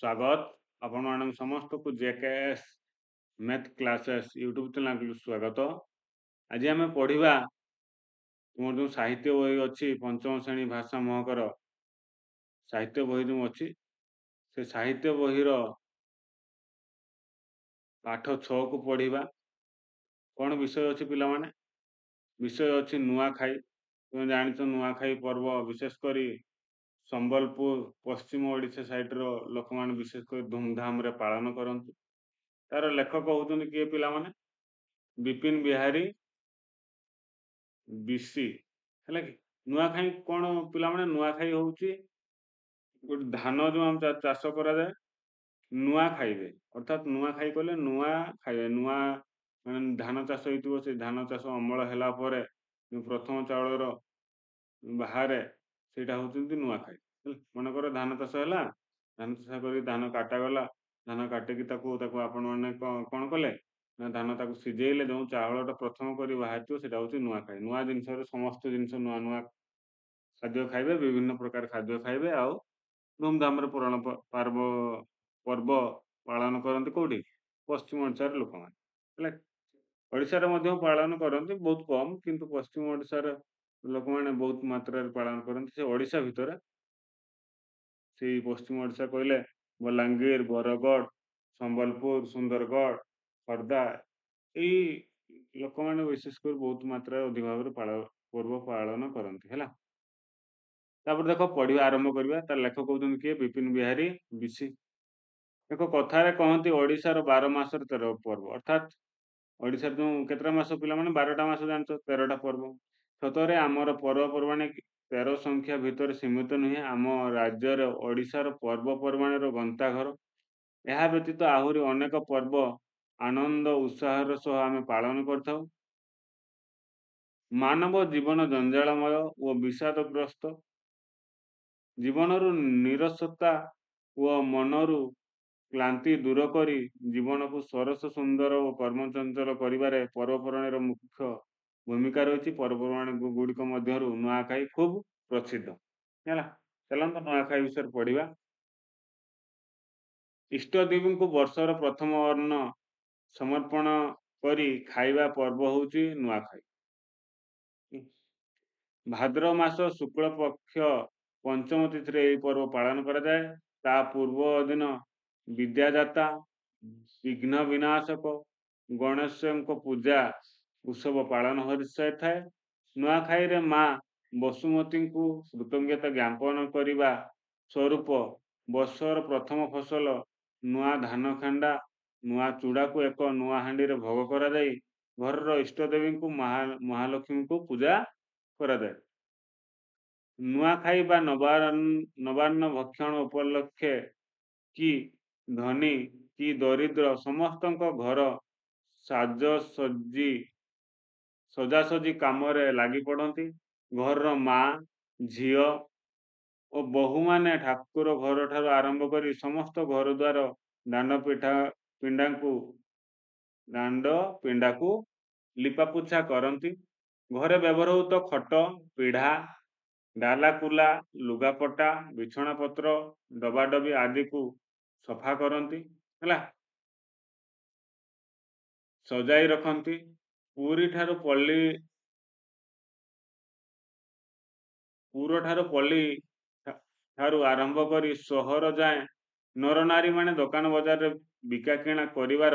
ସ୍ୱାଗତ ଆପଣମାନଙ୍କୁ ସମସ୍ତଙ୍କୁ ଜେକେଏସ୍ ମ୍ୟାଥ୍ କ୍ଲାସେସ୍ ୟୁଟ୍ୟୁବ୍ ଚ୍ୟାନେଲକୁ ସ୍ୱାଗତ। ଆଜି ଆମେ ପଢ଼ିବା ତୁମର ଯେଉଁ ସାହିତ୍ୟ ବହି ଅଛି, ପଞ୍ଚମ ଶ୍ରେଣୀ ଭାଷା ମହକର ସାହିତ୍ୟ ବହି ଯେଉଁ ଅଛି, ସେ ସାହିତ୍ୟ ବହିର ପାଠ 6କୁ ପଢ଼ିବା। କ'ଣ ବିଷୟ ଅଛି ପିଲାମାନେ? ବିଷୟ ଅଛି ନୂଆଖାଇ। ତୁମେ ଜାଣିଛ, ନୂଆଖାଇ ପର୍ବ ବିଶେଷ କରି ସମ୍ବଲପୁର, ପଶ୍ଚିମ ଓଡ଼ିଶା ସାଇଡ଼ର ଲୋକମାନେ ବିଶେଷ କରି ଧୁମଧାମରେ ପାଳନ କରନ୍ତି। ତାର ଲେଖକ ହେଉଛନ୍ତି କିଏ ପିଲାମାନେ? ବିପିନ ବିହାରୀ ବିଶି। ହେଲା କି? ନୂଆଖାଇ କ'ଣ ପିଲାମାନେ? ନୂଆଖାଇ ହେଉଛି ଗୋଟେ ଧାନ ଯେଉଁ ଆମ ଚାଷ କରାଯାଏ, ନୂଆ ଖାଇବେ। ଅର୍ଥାତ୍ ନୂଆଖାଇ କଲେ ନୂଆ ଖାଇବେ, ନୂଆ ମାନେ ଧାନ ଚାଷ ହେଇଥିବ। ସେ ଧାନ ଚାଷ ଅମଳ ହେଲା ପରେ ଯେଉଁ ପ୍ରଥମ ଚାଉଳର ବାହାରେ, ସେଇଟା ହେଉଛନ୍ତି ନୂଆଖାଇ। ମନେକର ଧାନ ଚାଷ ହେଲା, ଧାନ ଚାଷ କରି ଧାନ କାଟାଗଲା, ଧାନ କାଟିକି ତାକୁ ଆପଣମାନେ କ'ଣ କଲେ ନା ଧାନ ତାକୁ ସିଝେଇଲେ, ଯେଉଁ ଚାଉଳଟା ପ୍ରଥମ କରି ବାହାରିଥିବ, ସେଇଟା ହେଉଛି ନୂଆଖାଇ। ନୂଆ ଜିନିଷରେ ସମସ୍ତ ଜିନିଷ, ନୂଆ ନୂଆ ଖାଦ୍ୟ ଖାଇବେ, ବିଭିନ୍ନ ପ୍ରକାର ଖାଦ୍ୟ ଖାଇବେ ଆଉ ଧୁମଧାମରେ ପର୍ବ ପାଳନ କରନ୍ତି। କୋଉଠି? ପଶ୍ଚିମ ଓଡ଼ିଶାର ଲୋକମାନେ। ହେଲା, ଓଡ଼ିଶାରେ ମଧ୍ୟ ପାଳନ କରନ୍ତି ବହୁତ କମ୍, କିନ୍ତୁ ପଶ୍ଚିମ ଓଡ଼ିଶାର ଲୋକମାନେ ବହୁତ ମାତ୍ରାରେ ପାଳନ କରନ୍ତି। ସେ ଓଡ଼ିଶା ଭିତରେ, ସେଇ ପଶ୍ଚିମ ଓଡ଼ିଶା କହିଲେ ବଲାଙ୍ଗୀର, ବରଗଡ଼, ସମ୍ବଲପୁର, ସୁନ୍ଦରଗଡ଼, ଖୋର୍ଦ୍ଧା, ଏଇ ଲୋକମାନେ ବିଶେଷ କରି ବହୁତ ମାତ୍ରାରେ ଅଧିକ ଭାବରେ ପର୍ବ ପାଳନ କରନ୍ତି। ହେଲା, ତାପରେ ଦେଖ, ପଢିବା ଆରମ୍ଭ କରିବା। ତାର ଲେଖକ କହୁଛନ୍ତି କିଏ? ବିପିନ ବିହାରୀ ବିଶି। ଏକ କଥାରେ କହନ୍ତି, ଓଡ଼ିଶାର 12 ମାସରେ 13 ପର୍ବ। ଅର୍ଥାତ୍ ଓଡ଼ିଶାର ଯେଉଁ କେତେଟା ମାସ ପିଲାମାନେ? 12ଟା ମାସ ଜାଣିଛ, 13ଟା ପର୍ବ। ସତରେ ଆମର ପର୍ବପର୍ବାଣୀ 13 ସଂଖ୍ୟା ଭିତରେ ସୀମିତ ନୁହେଁ। ଆମ ରାଜ୍ୟରେ ଓଡ଼ିଶାର ପର୍ବପର୍ବାଣୀର ଗନ୍ତାଘର। ଏହା ବ୍ୟତୀତ ଆହୁରି ଅନେକ ପର୍ବ ଆନନ୍ଦ ଉତ୍ସାହର ସହ ଆମେ ପାଳନ କରିଥାଉ। ମାନବ ଜୀବନ ଜଞ୍ଜାଳମୟ ଓ ବିଷାଦଗ୍ରସ୍ତ। ଜୀବନରୁ ନିରସତା ଓ ମନରୁ କ୍ଳାନ୍ତି ଦୂର କରି ଜୀବନକୁ ସରସ, ସୁନ୍ଦର ଓ କର୍ମଚଞ୍ଚଳ କରିବାରେ ପର୍ବପର୍ବାଣୀର ମୁଖ୍ୟ ଭୂମିକା ରହିଛି। ପର୍ବପର୍ବାଣୀ ଗୁଡ଼ିକ ମଧ୍ୟରୁ ନୂଆଖାଇ ଖୁବ୍ ପ୍ରସିଦ୍ଧ। ହେଲା, ଚାଲନ୍ତୁ ନୂଆଖାଇ ବିଷୟରେ ପଢିବା। ଇଷ୍ଟଦେବୀଙ୍କୁ ବର୍ଷର ପ୍ରଥମ ଅନ୍ନ ସମର୍ପଣ କରି ଖାଇବା ପର୍ବ ହେଉଛି ନୂଆଖାଇ। ଭାଦ୍ରବ ମାସ ଶୁକ୍ଳ ପକ୍ଷ ପଞ୍ଚମ ତିଥିରେ ଏହି ପର୍ବ ପାଳନ କରାଯାଏ। ତା ପୂର୍ବ ଦିନ ବିଦ୍ୟାଦାତା, ବିଘ୍ନ ବିନାଶକ ଗଣେଶଙ୍କ ପୂଜା ଉତ୍ସବ ପାଳନ ହୋଇସାରିଥାଏ। ନୂଆଖାଇରେ ମା ବସୁମତୀଙ୍କୁ କୃତଜ୍ଞତା ଜ୍ଞାପନ କରିବା ସ୍ୱରୂପ ବର୍ଷର ପ୍ରଥମ ଫସଲ ନୂଆ ଧାନ ଖେଣ୍ଡା, ନୂଆ ଚୂଡ଼ାକୁ ଏକ ନୂଆ ହାଣ୍ଡିରେ ଭୋଗ କରାଯାଇ ଘରର ଇଷ୍ଟଦେବୀଙ୍କୁ, ମହାଲକ୍ଷ୍ମୀଙ୍କୁ ପୂଜା କରାଯାଏ। ନୂଆଖାଇ ବା ନବାନ୍ନ ଭକ୍ଷଣ ଉପଲକ୍ଷେ କି ଧନୀ କି ଦରିଦ୍ର, ସମସ୍ତଙ୍କ ଘର ସାଜସଜ୍ଜି ସଜାସଜି କାମରେ ଲାଗି ପଡ଼ନ୍ତି। ଘରର ମା, ଝିଅ ଓ ବୋହୂମାନେ ଠାକୁର ଘରଠାରୁ ଆରମ୍ଭ କରି ସମସ୍ତ ଘର ଦ୍ୱାର, ଦାଣ୍ଡ ପିଠା ପିଣ୍ଡାଙ୍କୁ ଦାଣ୍ଡ ପିଣ୍ଡାକୁ ଲିପାପୋଛା କରନ୍ତି। ଘରେ ବ୍ୟବହୃତ ଖଟ, ପିଢ଼ା, ଡାଲା, କୁଲା, ଲୁଗାପଟା, ବିଛଣାପତ୍ର, ଡବାଡବି ଆଦିକୁ ସଫା କରନ୍ତି। ହେଲା, ସଜାଇ ରଖନ୍ତି। ପୁରଠାରୁ ପଲ୍ଲୀ ଠାରୁ ଆରମ୍ଭ କରି ସହର ଯାଏଁ ନରନାରୀ ମାନେ ଦୋକାନ ବଜାରରେ ବିକା କିଣା କରିବାର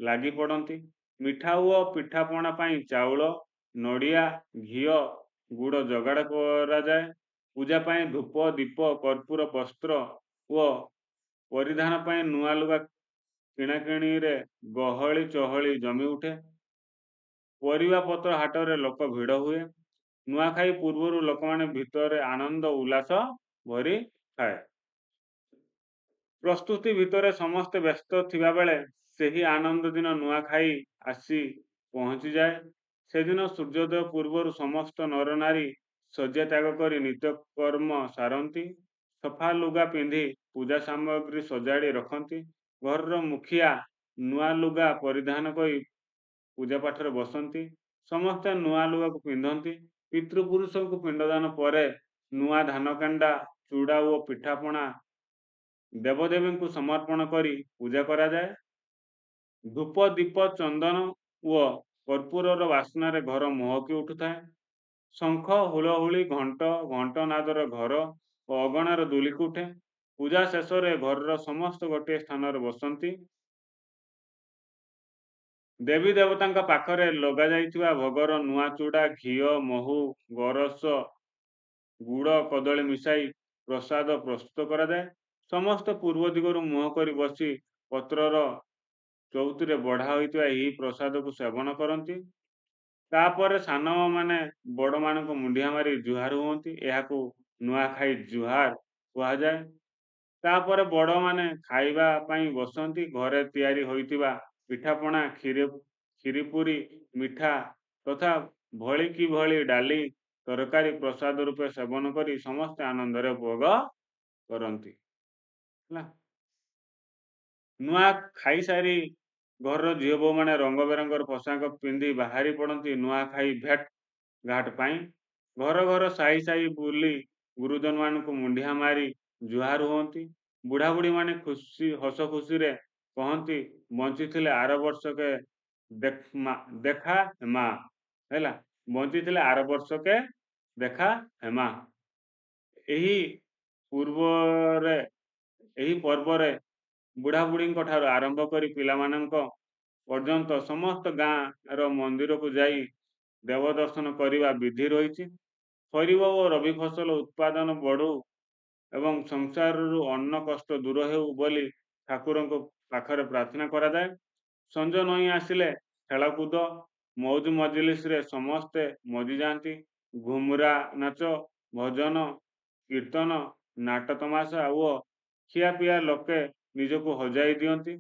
ଲାଗି ପଡ଼ନ୍ତି। ମିଠା ଓ ପିଠାପଣା ପାଇଁ ଚାଉଳ, ନଡ଼ିଆ, ଘିଅ, ଗୁଡ଼ ଯୋଗାଡ଼ କରାଯାଏ। ପୂଜା ପାଇଁ ଧୂପ, ଦୀପ, କର୍ପୂର, ବସ୍ତ୍ର ଓ ପରିଧାନ ପାଇଁ ନୂଆ ଲୁଗା କିଣାକିଣିରେ ଗହଳି ଚହଳି ଜମି ଉଠେ। ପରିବା ପତ୍ର ହାଟରେ ଲୋକ ଭିଡ଼ ହୁଏ। ନୂଆଖାଇ ପୂର୍ବରୁ ଲୋକମାନେ ଭିତରେ ଆନନ୍ଦ ଉଲ୍ଲାସ ଭରି ଥାଏ। ପ୍ରସ୍ତୁତି ଭିତରେ ସମସ୍ତେ ବ୍ୟସ୍ତ ଥିବାବେଳେ ସେହି ଆନନ୍ଦ ଦିନ ନୂଆଖାଇ ଆସି ପହଞ୍ଚିଯାଏ। ସେଦିନ ସୂର୍ଯ୍ୟୋଦୟ ପୂର୍ବରୁ ସମସ୍ତ ନରନାରୀ ଶଯ୍ୟା ତ୍ୟାଗ କରି ନିତ୍ୟକର୍ମ ସାରନ୍ତି। ସଫା ଲୁଗା ପିନ୍ଧି ପୂଜା ସାମଗ୍ରୀ ସଜାଡ଼ି ରଖନ୍ତି। ଘରର ମୁଖିଆ ନୂଆ ଲୁଗା ପରିଧାନ କରି ପୂଜା ପାଠରେ ବସନ୍ତି। ସମସ୍ତେ ନୂଆ ଲୁଗାକୁ ପିନ୍ଧନ୍ତି। ପିତୃପୁରୁଷଙ୍କୁ ପିଣ୍ଡଦାନ ପରେ ନୂଆ ଧାନକେଣ୍ଡା, ଚୁଡ଼ା ଓ ପିଠାପଣା ଦେବଦେବୀଙ୍କୁ ସମର୍ପଣ କରି ପୂଜା କରାଯାଏ। ଧୂପ, ଦୀପ, ଚନ୍ଦନ ଓ କର୍ପୂରର ବାସ୍ନାରେ ଘର ମହକି ଉଠୁଥାଏ। ଶଙ୍ଖ, ହୁଳହୁଳି, ଘଣ୍ଟ, ଘଣ୍ଟନାଦର ଘର ଓ ଅଗଣାର ଦୁଲିକି ଉଠେ। ପୂଜା ଶେଷରେ ଘରର ସମସ୍ତ ଗୋଟିଏ ସ୍ଥାନରେ ବସନ୍ତି। ଦେବୀ ଦେବତାଙ୍କ ପାଖରେ ଲଗାଯାଇଥିବା ଭୋଗର ନୂଆ ଚୂଡ଼ା, ଘିଅ, ମହୁ, ଗୋରସ, ଗୁଡ଼, କଦଳୀ ମିଶାଇ ପ୍ରସାଦ ପ୍ରସ୍ତୁତ କରାଯାଏ। ସମସ୍ତେ ପୂର୍ବ ଦିଗରୁ ମୁହଁ କରି ବସି ପତ୍ରର ଚଉତିରେ ବଢ଼ା ହୋଇଥିବା ଏହି ପ୍ରସାଦକୁ ସେବନ କରନ୍ତି। ତାପରେ ସାନମାନେ ବଡ଼ମାନଙ୍କୁ ମୁଣ୍ଡିଆ ମାରି ଜୁହାର ହୁଅନ୍ତି। ଏହାକୁ ନୂଆଖାଇ ଜୁହାର କୁହାଯାଏ। ତାପରେ ବଡ଼ମାନେ ଖାଇବା ପାଇଁ ବସନ୍ତି। ଘରେ ତିଆରି ହୋଇଥିବା ପିଠାପଣା, କ୍ଷୀରି, ପୁରୀ, ମିଠା ତଥା ଭଳି କି ଭଳି ଡାଲି, ତରକାରୀ ପ୍ରସାଦ ରୂପେ ସେବନ କରି ସମସ୍ତେ ଆନନ୍ଦରେ ଉପଭୋଗ କରନ୍ତି। ହେଲା, ନୂଆ ଖାଇସାରି ଘରର ଝିଅ ବୋହୂମାନେ ରଙ୍ଗ ବେରଙ୍ଗର ପୋଷାକ ପିନ୍ଧି ବାହାରି ପଡ଼ନ୍ତି ନୂଆଖାଇ ଭେଟ ଘାଟ ପାଇଁ। ଘର ଘର, ସାହି ସାହି ବୁଲି ଗୁରୁଜନମାନଙ୍କୁ ମୁଣ୍ଡିଆ ମାରି ଜୁହାର ହୁଅନ୍ତି। ବୁଢ଼ା ବୁଢ଼ୀମାନେ ଖୁସି ହସ ଖୁସିରେ କହନ୍ତି, "ବଞ୍ଚିଥିଲେ ଆର ବର୍ଷକେ ଦେଖା ହେମା।" ହେଲା, ବଞ୍ଚିଥିଲେ ଆର ବର୍ଷକେ ଦେଖା ହେମା। ଏହି ପର୍ବରେ ବୁଢ଼ା ବୁଢ଼ୀଙ୍କ ଠାରୁ ଆରମ୍ଭ କରି ପିଲାମାନଙ୍କ ପର୍ଯ୍ୟନ୍ତ ସମସ୍ତ ଗାଁର ମନ୍ଦିରକୁ ଯାଇ ଦେବ ଦର୍ଶନ କରିବା ବିଧି ରହିଛି। ଖରିଫ ଓ ରବି ଫସଲ ଉତ୍ପାଦନ ବଢ଼ୁ ଏବଂ ସଂସାରରୁ ଅନ୍ନ କଷ୍ଟ ଦୂର ହେଉ ବୋଲି ଠାକୁରଙ୍କ ପାଖରେ ପ୍ରାର୍ଥନା କରାଯାଏ। ସଞ୍ଜ ନଇଁ ଆସିଲେ ଖେଳକୁଦ, ମଉଜ ମଜଲିସରେ ସମସ୍ତେ ମଜିଯାଆନ୍ତି। ଘୁମୁରା ନାଚ, ଭଜନ, କୀର୍ତ୍ତନ, ନାଟ ତମାସା ଓ ଖିଆପିଆ ଲୋକେ ନିଜକୁ ହଜାଇ ଦିଅନ୍ତି।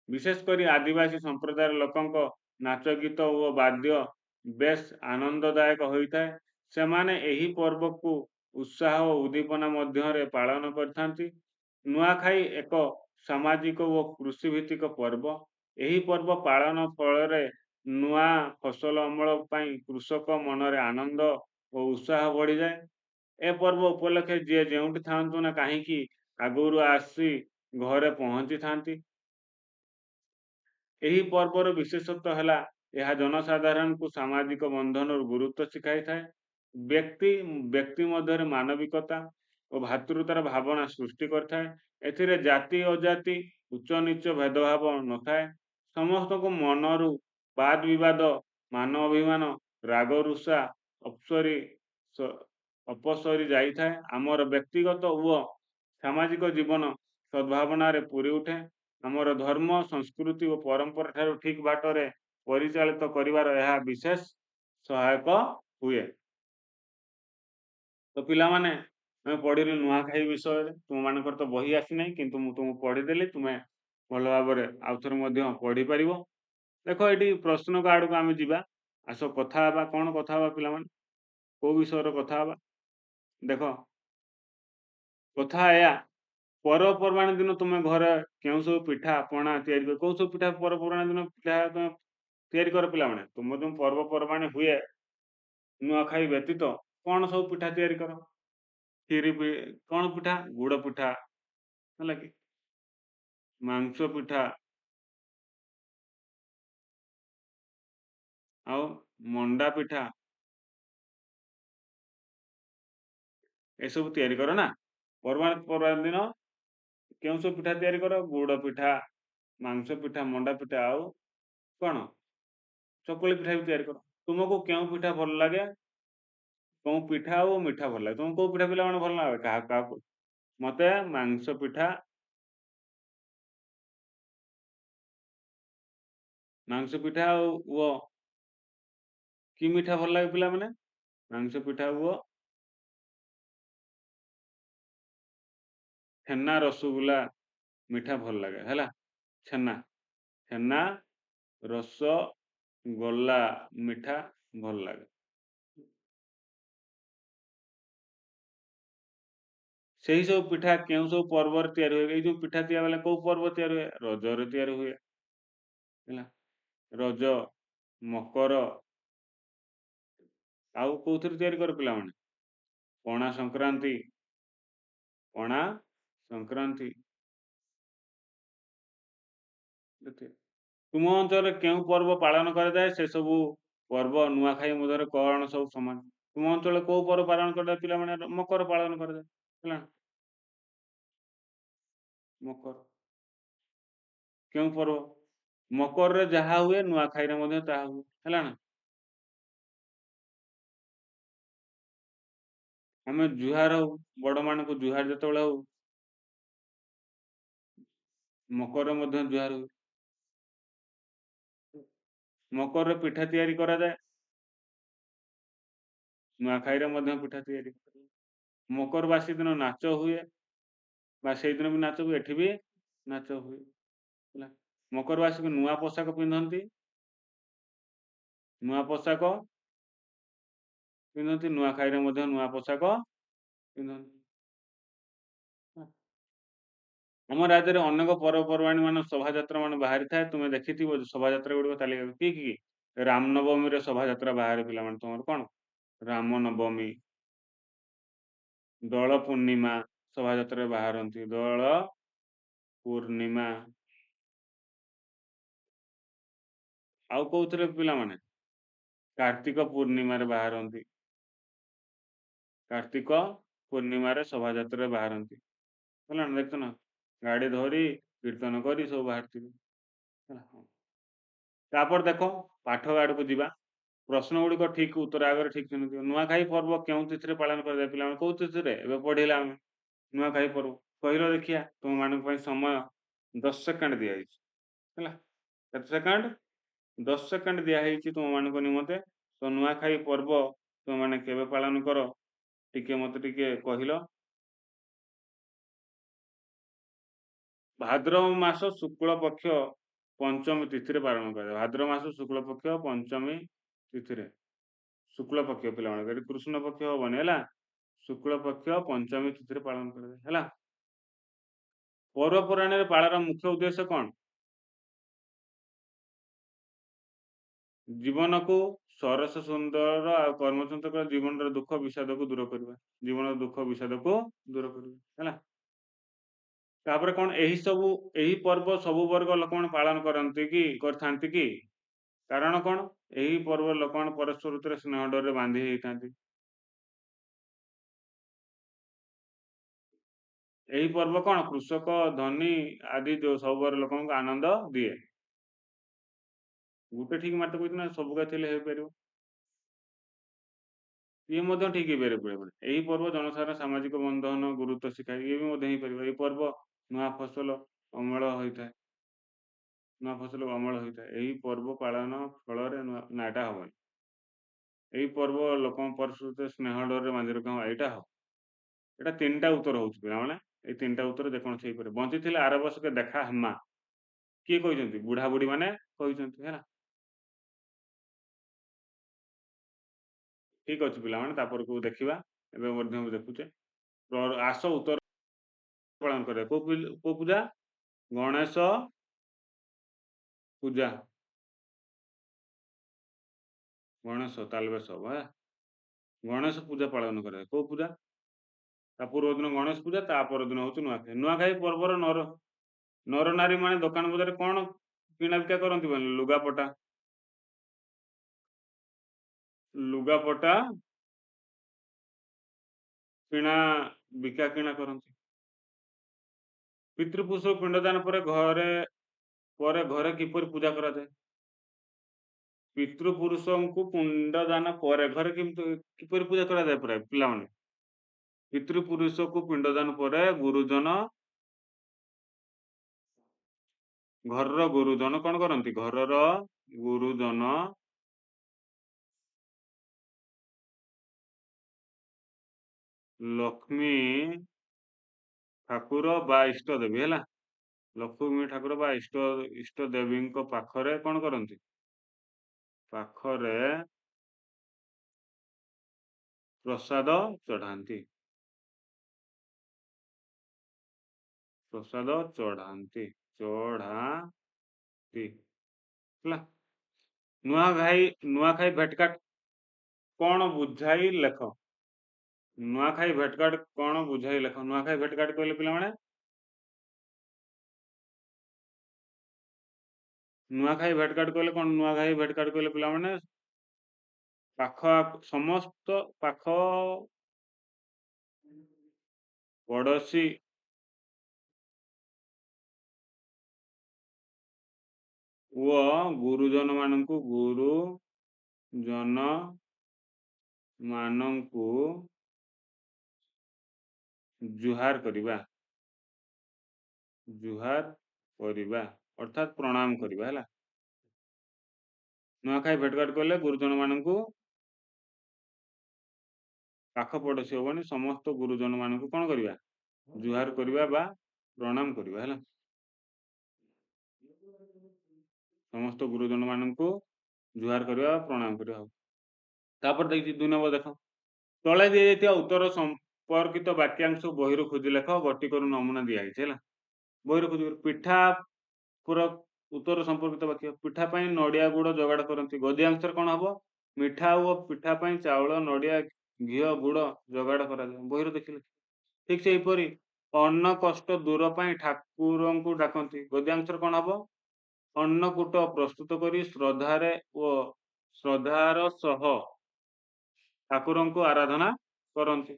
ବିଶେଷ କରି ଆଦିବାସୀ ସମ୍ପ୍ରଦାୟର ଲୋକଙ୍କ ନାଚ ଗୀତ ଓ ବାଦ୍ୟ ବେଶ୍ ଆନନ୍ଦଦାୟକ ହୋଇଥାଏ। ସେମାନେ ଏହି ପର୍ବକୁ ଉତ୍ସାହ ଓ ଉଦ୍ଦୀପନା ମଧ୍ୟରେ ପାଳନ କରିଥାନ୍ତି। ନୂଆଖାଇ ଏକ ସାମାଜିକ ଓ କୃଷିଭିତ୍ତିକ ପର୍ବ। ଏହି ପର୍ବ ପାଳନ ଫଳରେ ନୂଆ ଫସଲ ଅମଳ ପାଇଁ କୃଷକ ମନରେ ଆନନ୍ଦ ଓ ଉତ୍ସାହ ବଢ଼ିଯାଏ। ଏ ପର୍ବ ଉପଲକ୍ଷେ ଯିଏ ଯେଉଁଠି ଥାଆନ୍ତୁ ନା କାହିଁକି ଆଗରୁ ଆସି ଘରେ ପହଞ୍ଚିଥାନ୍ତି। ଏହି ପର୍ବର ବିଶେଷତ୍ୱ ହେଲା, ଏହା ଜନସାଧାରଣଙ୍କୁ ସାମାଜିକ ବନ୍ଧନର ଗୁରୁତ୍ୱ ଶିଖାଇଥାଏ। ବ୍ୟକ୍ତି ବ୍ୟକ୍ତି ମଧ୍ୟରେ ମାନବିକତା ଓ ଭ୍ରାତୃତାର ଭାବନା ସୃଷ୍ଟି କରିଥାଏ। ଏଥିରେ ଜାତି ଅଜାତି, ଉଚ୍ଚ ନିଚ ଭେଦଭାବ ନଥାଏ। ସମସ୍ତଙ୍କୁ ମନରୁ ବାଦ ବିବାଦ, ମାନ ଅଭିମାନ, ରାଗ ରୁଷା ଅପସରି ଯାଇଥାଏ। ଆମର ବ୍ୟକ୍ତିଗତ ଓ ସାମାଜିକ ଜୀବନ ସଦ୍ଭାବନାରେ ପୁରୀ ଉଠେ। ଆମର ଧର୍ମ, ସଂସ୍କୃତି ଓ ପରମ୍ପରା ଠାରୁ ଠିକ ବାଟରେ ପରିଚାଳିତ କରିବାର ଏହା ବିଶେଷ ସହାୟକ ହୁଏ। ତ ପିଲାମାନେ, ଆମେ ପଢିଲୁ ନୂଆଖାଇ ବିଷୟରେ। ତୁମମାନଙ୍କର ତ ବହି ଆସିନାହିଁ, କିନ୍ତୁ ମୁଁ ତୁମକୁ ପଢିଦେଲି। ତୁମେ ଭଲ ଭାବରେ ଆଉଥରେ ମଧ୍ୟ ପଢିପାରିବ। ଦେଖ, ଏଠି ପ୍ରଶ୍ନ ଆଡ଼କୁ ଆମେ ଯିବା। ଆସ କଥା ହେବା। କ'ଣ କଥା ହେବା ପିଲାମାନେ? କୋଉ ବିଷୟରେ କଥା ହେବା? ଦେଖ, କଥା ଏୟା, ପର୍ବପର୍ବାଣୀ ଦିନ ତୁମେ ଘରେ କେଉଁ ସବୁ ପିଠା ପଣା ତିଆରି କର? କୋଉ ସବୁ ପିଠା, ପର୍ବପର୍ବାଣୀ ଦିନ ପିଠା ତୁମେ ତିଆରି କର? ପିଲାମାନେ, ତୁମ ଯେଉଁ ପର୍ବପର୍ବାଣୀ ହୁଏ, ନୂଆଖାଇ ବ୍ୟତୀତ କ'ଣ ସବୁ ପିଠା ତିଆରି କର? କ୍ଷୀରି, କ'ଣ ପିଠା? ଗୁଡ଼ ପିଠା, ହେଲା କି? ମାଂସ ପିଠା ଆଉ ମଣ୍ଡା ପିଠା, ଏସବୁ ତିଆରି କର ନା? ପର୍ବାଣୀ ଦିନ କେଉଁ ସବୁ ପିଠା ତିଆରି କର? ଗୁଡ଼ ପିଠା, ମାଂସ ପିଠା, ମଣ୍ଡା ପିଠା ଆଉ କ'ଣ? ଚକୁଳି ପିଠା ବି ତିଆରି କର। ତୁମକୁ କେଉଁ ପିଠା ଭଲ ଲାଗେ? କେଉଁ ପିଠା ଆଉ ମିଠା ଭଲ ଲାଗେ ତୁମକୁ? କୋଉ ପିଠା ପିଲାମାନେ ଭଲ ଲାଗେ କାହାକୁ କାହାକୁ? ମତେ ମାଂସ ପିଠା, ମାଂସ ପିଠା ଆଉ ଓ କି ମିଠା ଭଲ ଲାଗେ ପିଲାମାନେ? ମାଂସ ପିଠା ଓ ଛେନା ରସଗୋଲା ମିଠା ଭଲ ଲାଗେ। ହେଲା, ଛେନା ରସଗୋଲା ମିଠା ଭଲ ଲାଗେ। ସେଇ ସବୁ ପିଠା କେଉଁ ସବୁ ପର୍ବରେ ତିଆରି ହୁଏ? ଏଇ ଯୋଉ ପିଠା ତିଆରି ହେଲେ କୋଉ ପର୍ବ ତିଆରି ହୁଏ? ରଜରେ ତିଆରି ହୁଏ। ହେଲା, ରଜ, ମକର, ଆଉ କୋଉଥିରେ ତିଆରି କର ପିଲାମାନେ? ପଣା ସଂକ୍ରାନ୍ତି। ପଣା ସଂକ୍ରାନ୍ତି। ତୁମ ଅଞ୍ଚଳରେ କେଉଁ ପର୍ବ ପାଳନ କରାଯାଏ? ସେ ସବୁ ପର୍ବ ନୂଆଖାଇ ମଧ୍ୟରେ କଣ ସବୁ ସମାନ? ତୁମ ଅଞ୍ଚଳରେ କୋଉ ପର୍ବ ପାଳନ କରାଯାଏ ପିଲାମାନେ? ମକର ପାଳନ କରାଯାଏ, ହେଲା। ମକର କେଉଁ ପର୍ବ? ମକରରେ ଯାହା ହୁଏ ନୂଆଖାଇରେ ମଧ୍ୟ ତାହା ହୁଏ, ହେଲା ନା। ଆମେ ଜୁହାର ହଉ, ବଡ ମାନଙ୍କୁ ଜୁହାର ଯେତେବେଳେ ହଉ, ମକରରେ ମଧ୍ୟ ଜୁହାର ହୁଏ। ମକରରେ ପିଠା ତିଆରି କରାଯାଏ, ନୂଆଖାଇରେ ମଧ୍ୟ ପିଠା ତିଆରି କରାଯାଏ। ମକର ବାସି ଦିନ ନାଚ ହୁଏ, ବା ସେଇଦିନ ବି ନାଚ ହୁଏ, ଏଠି ବି ନାଚ ହୁଏ, ହେଲା। ମକର ବାସୀକୁ ନୂଆ ପୋଷାକ ପିନ୍ଧନ୍ତି, ନୂଆ ପୋଷାକ ପିନ୍ଧନ୍ତି। ନୂଆଖାଇରେ ମଧ୍ୟ ନୂଆ ପୋଷାକ ପିନ୍ଧନ୍ତି। ଆମ ରାଜ୍ୟରେ ଅନେକ ପର୍ବପର୍ବାଣୀ ମାନ ଶୋଭାଯାତ୍ରା ମାନ ବାହାରିଥାଏ। ତୁମେ ଦେଖିଥିବ ଶୋଭାଯାତ୍ରା ଗୁଡ଼ିକ ତାଲିକା କି କି? ରାମନବମୀରେ ଶୋଭାଯାତ୍ରା ବାହାରେ ପିଲାମାନେ, ତମର କଣ ରାମନବମୀ, ଦୋଳ ପୂର୍ଣ୍ଣିମା ଶୋଭାଯାତ୍ରାରେ ବାହାରନ୍ତି, ଦୋଳ ପୂର୍ଣ୍ଣିମା। ଆଉ କୋଉଥିରେ ପିଲାମାନେ? କାର୍ତ୍ତିକ ପୂର୍ଣ୍ଣିମାରେ ବାହାରନ୍ତି, କାର୍ତ୍ତିକ ପୂର୍ଣ୍ଣିମାରେ ଶୋଭାଯାତ୍ରାରେ ବାହାରନ୍ତି, ହେଲା ନା। ଦେଖୁଛ ନା, ଗାଡି ଧରି କୀର୍ତ୍ତନ କରି ସବୁ ବାହାରିଥିବେ, ହେଲା। ତାପରେ ଦେଖ ପାଠ ଆଡକୁ ଯିବା। ପ୍ରଶ୍ନ ଗୁଡ଼ିକ ଠିକ ଉତ୍ତର ଆଗରେ ଠିକ ଚିହ୍ନ ଦିଅ। ନୂଆଖାଇ ପର୍ବ କେଉଁ ତିଥିରେ ପାଳନ କରାଯାଏ ପିଲାମାନେ? କୋଉ ତିଥିରେ? ଏବେ ପଢିଲା ଆମେ ନୂଆଖାଇ ପର୍ବ। କହିଲ ଦେଖିଆ, ତୁମ ମାନଙ୍କ ପାଇଁ ସମୟ 10 ସେକେଣ୍ଡ ଦିଆଯାଇଛି, ହେଲା। କେତେ ସେକେଣ୍ଡ? 10 ସେକେଣ୍ଡ ଦିଆହେଇଛି ତୁମ ମାନଙ୍କ ନିମନ୍ତେ। ତ ନୂଆଖାଇ ପର୍ବ ତୁମେମାନେ କେବେ ପାଳନ କର ଟିକେ ମତେ ଟିକେ କହିଲ। ଭାଦ୍ରବ ମାସ ଶୁକ୍ଳ ପକ୍ଷ ପଞ୍ଚମୀ ତିଥିରେ ପାଳନ କରାଯାଏ। ଭାଦ୍ରବ ମାସ ଶୁକ୍ଳ ପକ୍ଷ ପଞ୍ଚମୀ ତିଥିରେ, ଶୁକ୍ଳ ପକ୍ଷ ପିଲାମାନେ, ଏଠି କୃଷ୍ଣ ପକ୍ଷ ହବନି, ହେଲା। ଶୁକ୍ଳ ପକ୍ଷ ପଞ୍ଚମୀ ତିଥିରେ ପାଳନ କରାଯାଏ, ହେଲା। ପର୍ବପର୍ବାଣୀରେ ପାଳର ମୁଖ୍ୟ ଉଦ୍ଦେଶ୍ୟ କଣ? ଜୀବନକୁ ସରସ ସୁନ୍ଦର ଆଉ କର୍ମଚନ୍ତ ଜୀବନର ଦୁଃଖ ବିଷାଦକୁ ଦୂର କରିବା, ଜୀବନର ଦୁଃଖ ବିଷାଦକୁ ଦୂର କରିବା, ହେଲା। ତାପରେ କଣ ଏହି ସବୁ ଏହି ପର୍ବ ସବୁ ବର୍ଗ ଲୋକମାନେ ପାଳନ କରନ୍ତି କି କରିଥାନ୍ତି କି? କାରଣ କଣ? ଏହି ପର୍ବ ଲୋକମାନେ ପରସ୍ପର ଭିତରେ ସ୍ନେହ ଡୋରରେ ବାନ୍ଧି ହେଇଥାନ୍ତି। ଏହି ପର୍ବ କଣ କୃଷକ, ଧନୀ ଆଦି ଯୋଉ ସବୁ ବର୍ଗ ଲୋକଙ୍କୁ ଆନନ୍ଦ ଦିଏ। ଗୋଟେ ଠିକ ମାତ୍ର କହୁଛି ନା, ସବୁ ଥିଲେ ହେଇପାରିବ, ଇଏ ମଧ୍ୟ ଠିକ ହେଇପାରିବ ବେଳେ। ଏହି ପର୍ବ ଜନସାଧାରଣ ସାମାଜିକ ବନ୍ଧନ ଗୁରୁତ୍ୱ ଶିଖାଏ, ଇଏ ବି ମଧ୍ୟ ହେଇପାରିବ। ଏହି ପର୍ବ ନୂଆ ଫସଲ ଅମଳ ହୋଇଥାଏ, ନୂଆ ଫସଲ ଅମଳ ହୋଇଥାଏ। ଏହି ପର୍ବ ପାଳନ ଫଳରେ ନୂଆ, ନା ଏଇଟା ହବନି। ଏହି ପର୍ବ ଲୋକଙ୍କ ପରସ୍ପର ସ୍ନେହ ଡୋରରେ ବାନ୍ଧି ରଖ, ଏଇଟା ହବ। ଏଇଟା ତିନିଟା ଉତ୍ତର ହଉଛି ପିଲାମାନେ, ଏଇ ତିନିଟା ଉତ୍ତର ଯେକୌଣସି ହେଇପାରିବ। ବଞ୍ଚିଥିଲେ ଆର ବର୍ଷକେ ଦେଖା ହେମା, କିଏ କହିଛନ୍ତି? ବୁଢା ବୁଢୀ ମାନେ କହିଛନ୍ତି, ହେଲା। ଠିକ ଅଛି ପିଲାମାନେ, ତାପରକୁ ଦେଖିବା। ଏବେ ମଧ୍ୟ ଦେଖୁଛେ। ଆସ ଉତ୍ତର ପାଳନ କରିବା। କୋଉ ପୂଜା? ଗଣେଶ ପୂଜା। ଗଣେଶ ତାଲବେଶ ହବ, ହେଲା। ଗଣେଶ ପୂଜା ପାଳନ କରାଯାଏ। କୋଉ ପୂଜା? ତା ପୂର୍ବ ଦିନ ଗଣେଶ ପୂଜା, ତା ପର ଦିନ ହଉଛି ନୂଆଖାଇ। ନୂଆଖାଇ ପର୍ବର ନର ନାରୀ ମାନେ ଦୋକାନ ବଜାରରେ କଣ କିଣା ବିକା କରନ୍ତି? ମାନେ ଲୁଗାପଟା, ଲୁଗାପଟା କିଣା ବିକା କିଣା କରନ୍ତି। ପିତୃପୁରୁଷ ପିଣ୍ଡଦାନ ପରେ ଘରେ କିପରି ପୂଜା କରାଯାଏ? ପିତୃପୁରୁଷଙ୍କୁ ପିଣ୍ଡଦାନ ପରେ ଘରେ କିପରି ପୂଜା କରାଯାଏ? ପ୍ରାୟ ପିଲାମାନେ ପିତୃପୁରୁଷକୁ ପିଣ୍ଡଦାନ ପରେ ଗୁରୁଜନ, ଘରର ଗୁରୁଜନ କଣ କରନ୍ତି? ଘରର ଗୁରୁଜନ ଲକ୍ଷ୍ମୀ ଠାକୁର ବା ଇଷ୍ଟ ଦେବୀ, ହେଲା। ଲକ୍ଷ୍ମୀ ଠାକୁର ବା ଇଷ୍ଟ ଦେବୀଙ୍କ ପାଖରେ କଣ କରନ୍ତି? ପାଖରେ ପ୍ରସାଦ ଚଢାନ୍ତି, ପ୍ରସାଦ ଚଢାନ୍ତି, ଚଢାନ୍ତି, ହେଲା। ନୂଆଖାଇ ଭେଟଘାଟ କଣ ବୁଝାଇ ଲେଖ। ନୂଆଖାଇ ଭେଟଘାଟ କଣ ବୁଝାଇ ଲେଖ। ନୂଆଖାଇ ଭେଟଘାଟ କହିଲେ ପିଲାମାନେ, ନୂଆଖାଇ ଭେଟଘାଟ କହିଲେ କଣ? ନୂଆଖାଇ ଭେଟଘାଟ କହିଲେ ପିଲାମାନେ ପାଖ ସମସ୍ତ ପାଖ ପଡୋଶୀ ଓ ଗୁରୁଜନ ମାନଙ୍କୁ, ଗୁରୁଜନ ମାନଙ୍କୁ ଜୁହାର କରିବା, ଜୁହାର କରିବା ଅର୍ଥାତ୍ ପ୍ରଣାମ କରିବା ହେଲା। ନୂଆଖାଇ ଭେଟଘାଟ କହିଲେ ଗୁରୁଜନ ମାନଙ୍କୁ, ପାଖ ପଡୋଶୀ ହବନି, ସମସ୍ତ ଗୁରୁଜନ ମାନଙ୍କୁ କଣ କରିବା? ଜୁହାର କରିବା ବା ପ୍ରଣାମ କରିବା ହେଲା। ସମସ୍ତ ଗୁରୁଜନ ମାନଙ୍କୁ ଜୁହାର କରିବା, ପ୍ରଣାମ କରିବା ହବ। ତାପରେ ଦେଖିଛି 2 ନମ୍ବର ଦେଖ, ତଳେ ଦିଆଯାଇଥିବା ଉତ୍ତର ସମ୍ପର୍କିତ ବାକ୍ୟାଂଶ ବହିରୁ ଖୋଜି ଲେଖ। ଗୋଟିକରୁ ନମୁନା ଦିଆଯାଇଛି ହେଲା, ବହିରୁ ଖୋଜି। ପିଠା ପୁରା ଉତ୍ତର ସମ୍ପର୍କିତ ବାକ୍ୟ, ପିଠା ପାଇଁ ନଡିଆ ଗୁଡ ଯୋଗାଡ଼ କରନ୍ତି। ଗଦ୍ୟାଂଶରେ କଣ ହବ? ମିଠା ଓ ପିଠା ପାଇଁ ଚାଉଳ, ନଡିଆ, ଘିଅ, ଗୁଡ ଯୋଗାଡ଼ କରାଯାଏ। ବହିରୁ ଦେଖିଲେ। ଠିକ ସେହିପରି ଅନ୍ନ କଷ୍ଟ ଦୂର ପାଇଁ ଠାକୁରଙ୍କୁ ଡାକନ୍ତି। ଗଦ୍ୟାଂଶରେ କଣ ହବ? ଅନ୍ନକୂଟ ପ୍ରସ୍ତୁତ କରି ଶ୍ରଦ୍ଧାରେ ଓ ଶ୍ରଦ୍ଧାର ସହ ଠାକୁରଙ୍କୁ ଆରାଧନା କରନ୍ତି।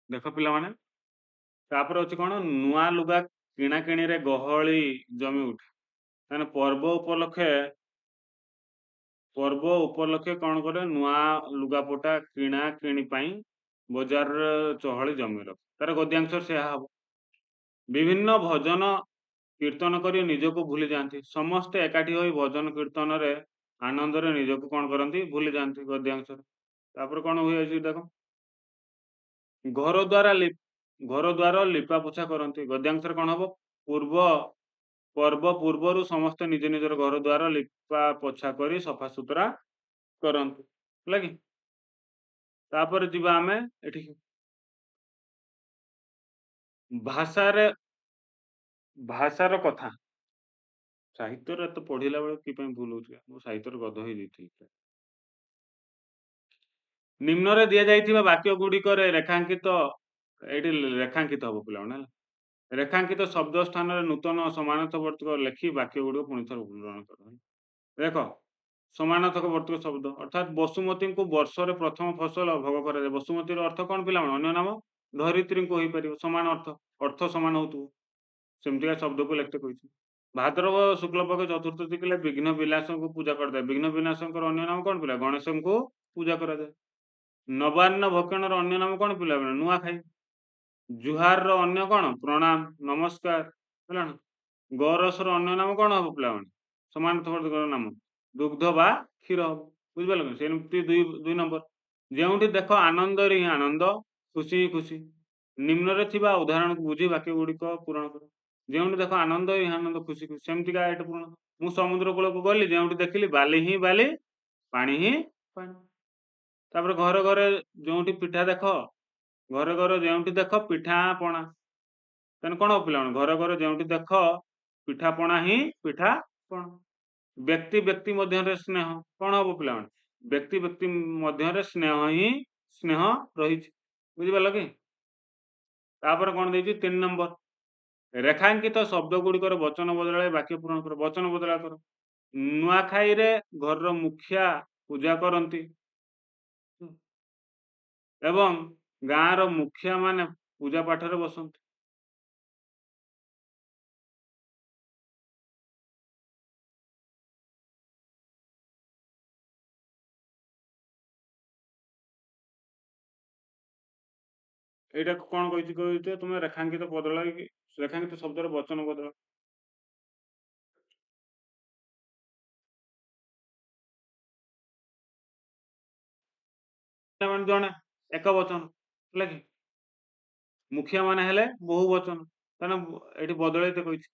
ଦେଖ ପିଲାମାନେ, ତାପରେ ଅଛି କଣ? ନୂଆ ଲୁଗା କିଣାକିଣିରେ ଗହଳି ଜମି ଉଠେ। ମାନେ ପର୍ବ ଉପଲକ୍ଷେ, ପର୍ବ ଉପଲକ୍ଷେ କଣ କରେ? ନୂଆ ଲୁଗାପଟା କିଣା କିଣି ପାଇଁ ବଜାରରେ ଚହଳି ଜମି ରଖେ। ତାର ଗଦ୍ୟାଂଶ ସେୟା ହବ। ବିଭିନ୍ନ ଭଜନ କୀର୍ତ୍ତନ କରି ନିଜକୁ ଭୁଲି ଯାଆନ୍ତି। ସମସ୍ତେ ଏକାଠି ହୋଇ ଭଜନ କୀର୍ତ୍ତନରେ ଆନନ୍ଦରେ ନିଜକୁ କଣ କରନ୍ତି? ଭୁଲି ଯାଆନ୍ତି ଗଦ୍ୟାଂଶରେ। ତାପରେ କଣ ହୁଏ ଦେଖ, ଘର ଦ୍ୱାର ଲିପା ପୋଛା କରନ୍ତି। ଗଦ୍ୟାଂଶରେ କଣ ହବ? ପୂର୍ବ ପର୍ବ ପୂର୍ବରୁ ସମସ୍ତେ ନିଜ ନିଜର ଘର ଦ୍ୱାର ଲିପା ପୋଛା କରି ସଫାସୁତୁରା କରନ୍ତି ହେଲା କି। ତାପରେ ଯିବା ଆମେ ଏଠିକି, ଭାଷାରେ, ଭାଷାର କଥା। ସାହିତ୍ୟରେ ଏତେ ପଢିଲା ବେଳେ କି ପାଇଁ ଭୁଲ ହଉଛି? ମୁଁ ସାହିତ୍ୟରେ ଗଧ ହେଇଯାଇଥିଲି। ନିମ୍ନରେ ଦିଆଯାଇଥିବା ବାକ୍ୟ ଗୁଡ଼ିକରେ ରେଖାଙ୍କିତ, ଏଇଠି ରେଖାଙ୍କିତ ହବ ପିଲାମାନେ ହେଲା, ରେଖାଙ୍କିତ ଶବ୍ଦ ସ୍ଥାନରେ ନୂତନ ସମାନାର୍ଥବର୍ତ୍ତକ ଲେଖି ବାକ୍ୟ ଗୁଡ଼ିକ ପୁଣି ଥରେ ପୂରଣ କର। ଦେଖ, ସମାନାର୍ଥକ ବର୍ତ୍ତକ ଶବ୍ଦ ଅର୍ଥାତ୍ ବସୁମତୀଙ୍କୁ ବର୍ଷରେ ପ୍ରଥମ ଫସଲ ଭୋଗ କରାଯାଏ। ବସୁମତୀର ଅର୍ଥ କଣ ପିଲାମାନେ? ଅନ୍ୟ ନାମ ଧରିତ୍ରୀଙ୍କୁ ହୋଇପାରିବ, ସମାନ ଅର୍ଥ, ଅର୍ଥ ସମାନ ହଉଥିବ, ସେମିତିକା ଶବ୍ଦକୁ ଲେଖିତେ କହିଛି। ଭାଦ୍ରବ ଶୁକ୍ଲପକ୍ଷ ଚତୁର୍ଥ ତିଥି ବିଘ୍ନ ବିନାଶଙ୍କୁ ପୂଜା କରାଯାଏ। ବିଘ୍ନ ବିନାଶଙ୍କର ଅନ୍ୟ ନାମ କଣ ପିଲା? ଗଣେଶଙ୍କୁ ପୂଜା କରାଯାଏ। ନବାନ୍ନ ଭକ୍ଷଣର ଅନ୍ୟ ନାମ କଣ ପିଲାମାନେ? ନୂଆଖାଇ। ଜୁହାରର ଅନ୍ୟ କଣ? ପ୍ରଣାମ, ନମସ୍କାର ହେଲା ନା। ଗୋରସର ଅନ୍ୟ ନାମ କଣ ହବ ପିଲାମାନେ? ସମାନାର୍ଥକ ନାମ ଦୁଗ୍ଧ ବା କ୍ଷୀର ହବ। ବୁଝିପାରିଲ କି? ସେମିତି 2 ନମ୍ବର, ଯେଉଁଠି ଦେଖ ଆନନ୍ଦରେ ହିଁ ଆନନ୍ଦ, ଖୁସି ହିଁ ଖୁସି। ନିମ୍ନରେ ଥିବା ଉଦାହରଣକୁ ବୁଝି ବାକ୍ୟ ଗୁଡ଼ିକ ପୂରଣ କର। ଯେଉଁଠି ଦେଖ ଆନନ୍ଦ ହିଁ ଆନନ୍ଦ, ଖୁସି ଖୁସି, ସେମିତିକା ଏଇଟା ପୂରଣ। ମୁଁ ସମୁଦ୍ର କୂଳକୁ ଗଲି, ଯେଉଁଠି ଦେଖିଲି ବାଲି ହିଁ ବାଲି, ପାଣି ହିଁ ପାଣି। ତାପରେ ଘରେ ଘରେ ଯେଉଁଠି ପିଠା ଦେଖ, ଘରେ ଘରେ ଯେଉଁଠି ଦେଖ ପିଠା ପଣା। ତେଣୁ କଣ ହବ ପିଲାମାନେ? ଘରେ ଘରେ ଯେଉଁଠି ଦେଖ ପିଠା ପଣା ହିଁ ପିଠା ପଣା। ବ୍ୟକ୍ତି ବ୍ୟକ୍ତି ମଧ୍ୟରେ ସ୍ନେହ, କଣ ହବ ପିଲାମାନେ? ବ୍ୟକ୍ତି ବ୍ୟକ୍ତି ମଧ୍ୟରେ ସ୍ନେହ ହିଁ ସ୍ନେହ ରହିଛି। ବୁଝିପାରିଲ କି? ତାପରେ କଣ ଦେଇଛି 3 ନମ୍ବର, ରେଖାଙ୍କିତ ଶବ୍ଦ ଗୁଡ଼ିକର ବଚନ ବଦଳାଇ ବାକ୍ୟ ପୂରଣ କର। ବଚନ ବଦଳା କର। ନୂଆଖାଇରେ ଘରର ମୁଖିଆ ପୂଜା କରନ୍ତି ଏବଂ ଗାଁର ମୁଖିଆ ମାନେ ପୂଜା ପାଠରେ ବସନ୍ତି। ଏଇଟା କଣ କହିଛି? କହିଛି ତୁମେ ରେଖାଙ୍କିତ ବଦଳାଇକି, ରେଖାଙ୍କିତ ଶବ୍ଦର ବଚନ ବଦଳାଅ। ଜଣେ ଏକ ବଚନ ହେଲା କି, ମୁଖିଆ ମାନେ ହେଲେ ବହୁ ବଚନ। କାରଣ ଏଠି ବଦଳେଇତେ କହିଛି,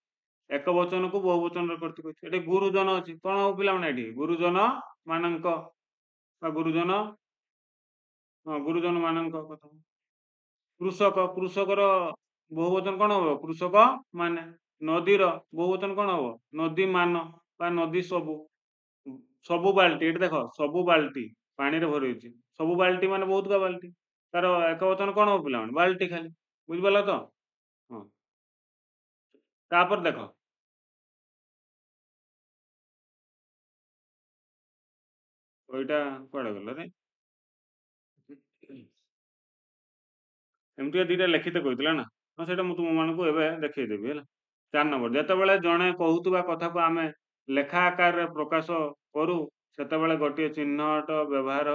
ଏକ ବଚନକୁ ବହୁ ବଚନରେ କରିତେ କହିଛି। ଏଠି ଗୁରୁଜନ ଅଛି, କଣ ହବ ପିଲାମାନେ? ଏଠି ଗୁରୁଜନ ମାନଙ୍କ ବା ଗୁରୁଜନ, ହଁ ଗୁରୁଜନ ମାନଙ୍କ କଥା। କୃଷକ, କୃଷକର ବହୁବଚନ କଣ ହବ? କୃଷକ ମାନେ। ନଦୀର ବହୁବଚନ କଣ ହବ? ନଦୀ ମାନ ବା ନଦୀ ସବୁ। ସବୁ ବାଲ୍ଟି, ଏଠି ଦେଖ ସବୁ ବାଲ୍ଟି, ପାଣିରେ ଭରି ଅଛି। ସବୁ ବାଲ୍ଟି ମାନେ ବହୁତ ବାଲ୍ଟି, ତାର ଏକ ବଚନ କଣ ହବ ପିଲାମାନେ? ବାଲ୍ଟି ଖାଲି। ବୁଝିପାରିଲ ତ? ହଁ। ତାପରେ ଦେଖ, ଏଇଟା କୁଆଡେ ଗଲା ରେ? ଏମିତିକା ଦିଟା ଲେଖିତେ କହିଥିଲା ନା, ହଁ ସେଇଟା ମୁଁ ତୁମମାନଙ୍କୁ ଏବେ ଦେଖେଇଦେବି ହେଲା। 4 ନମ୍ବର, ଯେତେବେଳେ ଜଣେ କହୁଥିବା କଥାକୁ ଆମେ ଲେଖା ଆକାରରେ ପ୍ରକାଶ କରୁ ସେତେବେଳେ ଗୋଟିଏ ଚିହ୍ନଟ ବ୍ୟବହାର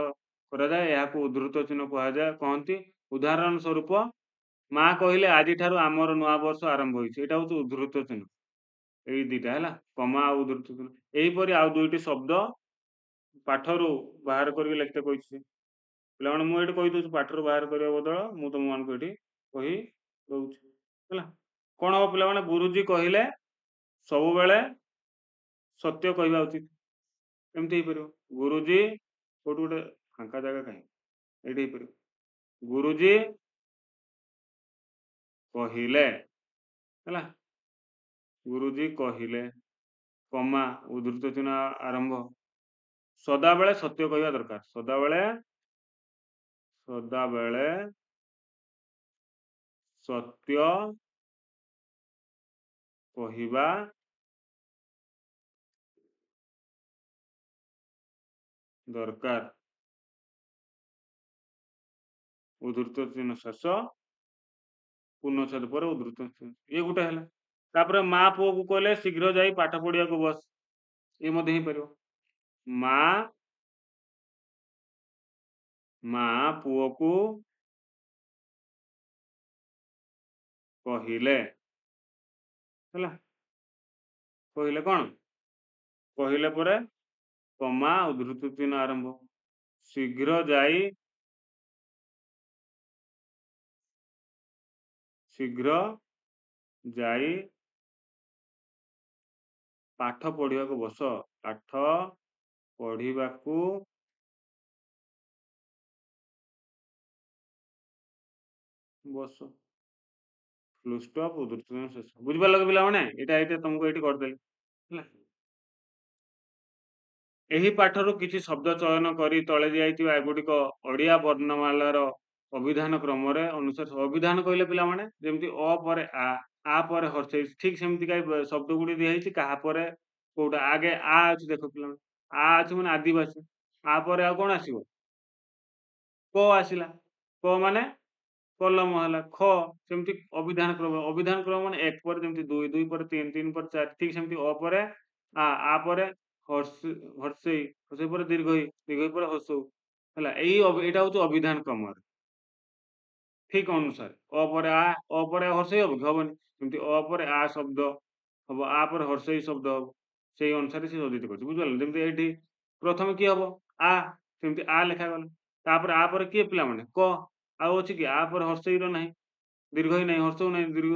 କରାଯାଏ, ଏହାକୁ ଉଦ୍ଧୃତ ଚିହ୍ନ କୁହାଯାଏ କହନ୍ତି। ଉଦାହରଣ ସ୍ୱରୂପ, ମା କହିଲେ ଆଜିଠାରୁ ଆମର ନୂଆ ବର୍ଷ ଆରମ୍ଭ ହୋଇଛି, ଏଇଟା ହଉଛି ଉଦ୍ଧୃତ ଚିହ୍ନ। ଏଇ ଦିଟା ହେଲା କମା ଆଉ ଉଦ୍ଧୃତ ଚିହ୍ନ। ଏହିପରି ଆଉ ଦୁଇଟି ଶବ୍ଦ ପାଠରୁ ବାହାର କରିକି ଲେଖିତେ କହିଛି ପିଲାମାନେ। ମୁଁ ଏଇଠି କହିଦଉଛି, ପାଠରୁ ବାହାର କରିବା ବଦଳ ମୁଁ ତୁମମାନଙ୍କୁ ଏଠି କହି ଦଉଛି ହେଲା। କଣ ହବ ପିଲାମାନେ? ଗୁରୁଜୀ କହିଲେ ସବୁବେଳେ ସତ୍ୟ କହିବା ଉଚିତ, ଏମିତି ହେଇପାରିବ। ଗୁରୁଜୀ କୋଉଠି ଗୋଟେ ଫାଙ୍କା ଜାଗା କାହିଁ, ଏଇଠି ହେଇପାରିବ। ଗୁରୁଜୀ କହିଲେ ହେଲା, ଗୁରୁଜୀ କହିଲେ କମା ଉଦ୍ଧୃତ ଚିହ୍ନ ଆରମ୍ଭ, ସଦାବେଳେ ସତ୍ୟ କହିବା ଦରକାର, ସଦାବେଳେ ସଦାବେଳେ ସତ୍ୟ କହିବା ଦରକାର, ଉଦ୍ଧୃତ ଚିହ୍ନ ଶେଷ, ପୂର୍ଣ୍ଣଚ୍ଛେଦ ପରେ ଉଦ୍ଧୃତ ଚିହ୍ନ, ଇଏ ଗୋଟେ ହେଲା। ତାପରେ ମା ପୁଅକୁ କହିଲେ ଶୀଘ୍ର ଯାଇ ପାଠ ପଢିବାକୁ ବସ, ଇଏ ମଧ୍ୟ ହେଇପାରିବ। ମା ମା ପୁଅକୁ କହିଲେ ହେଲା, କହିଲେ କଣ? କହିଲେ ପରେ କମା ଉଦ୍ଧୃତ ଚିହ୍ନ ଆରମ୍ଭ, ଶୀଘ୍ର ଯାଇ ଶୀଘ୍ର ଯାଇ ପାଠ ପଢିବାକୁ ବସ, ପାଠ ପଢିବାକୁ ବସ, ଫୁଲଷ୍ଟପ୍ ଉଦ୍ଧୃତ ଚିହ୍ନ ଶେଷ। ବୁଝିପାରିଲ କି ପିଲାମାନେ? ଏଇଟା ଏଇଟା ତମକୁ ଏଇଠି କରିଦେଲି ହେଲା। ଏହି ପାଠରୁ କିଛି ଶବ୍ଦ ଚୟନ କରି ତଳେ ଦିଆଯାଇଥିବା ଏଗୁଡ଼ିକ ଓଡ଼ିଆ ବର୍ଣ୍ଣମାଳାର ଅଭିଧାନ କ୍ରମରେ ଅନୁସାରେ। ଅଭିଧାନ କହିଲେ ପିଲାମାନେ ଯେମିତି ଅ ପରେ ଆ, ଆ ପରେ ହର୍ଷେଇ, ଠିକ ସେମିତିକା ଶବ୍ଦ ଗୁଡ଼ିଏ ଦିଆହେଇଛି, କାହା ପରେ କୋଉଟା ଆଗେ ଆ ଅଛି। ଦେଖ ପିଲାମାନେ, ଆ ଅଛି ମାନେ ଆଦିବାସୀ, ଆ ପରେ ଆଉ କଣ ଆସିବ? କ ଆସିଲା, କ ମାନେ କଲମ ହେଲା, ଖ, ସେମିତି ଅଭିଧାନ କ୍ରମ। ଅଭିଧାନ କ୍ରମ ମାନେ 1 ପରେ ଯେମିତି 2, 2 ପରେ 3, 3 ପରେ 4, ଠିକ ସେମିତି ଅ ପରେ ଆ, ଆ ପରେ ହର୍ଷେଇ, ହର୍ଷେଇ ପରେ ଦୀର୍ଘଇ, ଦୀର୍ଘଇ ପରେ ହର୍ଷଉ ହେଲା। ଏଇଟା ହଉଛି ଅଭିଧାନ କ୍ରମରେ ଠିକ ଅନୁସାରେ। ଅ ପରେ ଆ, ଅ ପରେ ହର୍ଷେଇ ହବ କି? ହବନି। ସେମିତି ଅ ପରେ ଆ ଶବ୍ଦ ହବ, ଆ ପରେ ହର୍ଷେଇ ଶବ୍ଦ ହବ, ସେଇ ଅନୁସାରେ ସେ ସଜ୍ଜିତ କରୁଛି। ବୁଝିପାରିଲ? ଯେମିତି ଏଇଠି ପ୍ରଥମେ କିଏ ହବ? ଆ, ସେମିତି ଆ ଲେଖାଗଲା। ତାପରେ ଆ ପରେ କିଏ ପିଲାମାନେ? କ। ଆଉ ଅଛି କି ଆ ପରେ ହର୍ଷେଇର ନାହିଁ, ଦୀର୍ଘଇ ନାହିଁ, ହର୍ଷଉ ନାହିଁ, ଦୀର୍ଘ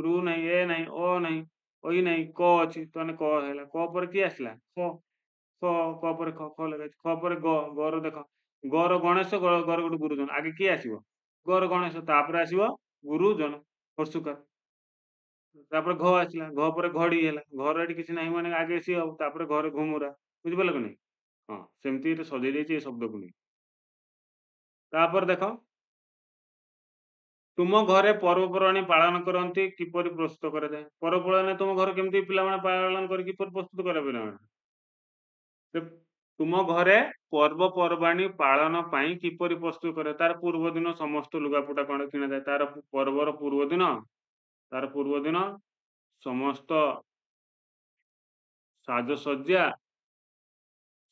ରୁ ନାହିଁ, ଏ ନାହିଁ, ଅ ନାହିଁ, ଐ ନାହିଁ, କ ଅଛି, ତାହେଲେ କ ହେଲା। କ ପରେ କିଏ ଆସିଲା? ଖ, ଖ, କ ପରେ ଖ, ଖ ଲେଖା ହେଇଛି। ଖ ପରେ ଗ, ଗର ଦେଖ, ଗର ଗଣେଶ, ଗର ଗୋଟେ ଗୁରୁଜନ, ଆଗେ କିଏ ଆସିବ? ଗର ଗଣେଶ, ତାପରେ ଆସିବ ଗୁରୁଜନ ହର୍ଷୁକାର। ତାପରେ ଘ ଆସିଲା, ଘ ପରେ ଘଡି ହେଲା, ଘର ଏଠି କିଛି ନାହିଁ ମାନେ ଆଗେ ସିଏ ହବ, ତାପରେ ଘରେ ଘୁମୁରା। ବୁଝିପାରିଲ କି ନାଇଁ? ହଁ, ସେମିତି ଏଠି ସଜେଇ ଦେଇଛି ଏ ଶବ୍ଦକୁ ନେଇ। ତାପରେ ଦେଖ, ତୁମ ଘରେ ପର୍ବପର୍ବାଣୀ ପାଳନ କରନ୍ତି କିପରି ପ୍ରସ୍ତୁତ କରାଯାଏ? ପର୍ବପର୍ବାଣୀ ତୁମ ଘରେ କେମିତି ପିଲାମାନେ ପାଳନ କରି କିପରି ପ୍ରସ୍ତୁତ କରେ ପିଲାମାନେ? ତୁମ ଘରେ ପର୍ବପର୍ବାଣୀ ପାଳନ ପାଇଁ କିପରି ପ୍ରସ୍ତୁତ କରେ? ତାର ପୂର୍ବ ଦିନ ସମସ୍ତ ଲୁଗାପଟା କଣ କିଣାଯାଏ। ତାର ପର୍ବର ପୂର୍ବ ଦିନ, ତାର ପୂର୍ବ ଦିନ ସମସ୍ତ ସାଜସଜ୍ଜା,